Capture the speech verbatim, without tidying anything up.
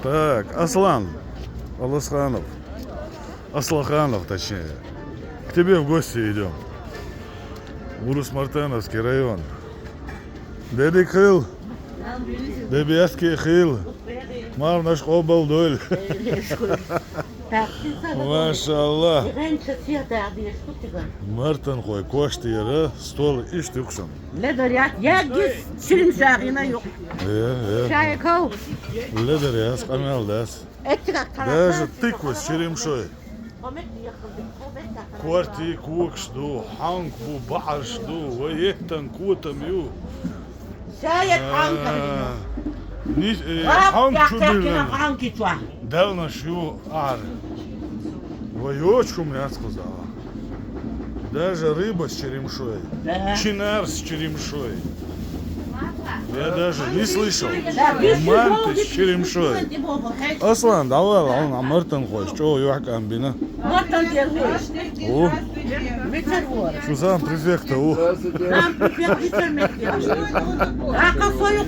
Так, Аслан Аласханов. Аслаханов, точнее. К тебе в гости идем. Урус-Мартановский район. Дедик хил. Дебиаски хил. Марнаш къобал доль. Машалла. Мартанхой кошта яра стол ишта юкъсан. Ледарят яггис сирим шагъина юкъ. Э, э. Шайков. Ледаряс къамел дас. Эцигак тарас. Даже тыквас сирим шой. Корти кокаш ду, хьанг бу, бахьарш ду, ва еттан котам ю. Шайек хьанг. Ни, э, хьанг чу билнан. Хьанг кичва. Далнаш ю ар. Ва йоч хум яц куза. Даже рыба с черемшой. Да. Чинар с черемшой. Я даже не слышал. Да, без Манты с черемшой. Черемшой. Аслан, давай, он а Мартанхой, что юхкам бина. Мартан дергой. О. Митер вор. Что сам префекта, о. Сам префект Митер митер. А косою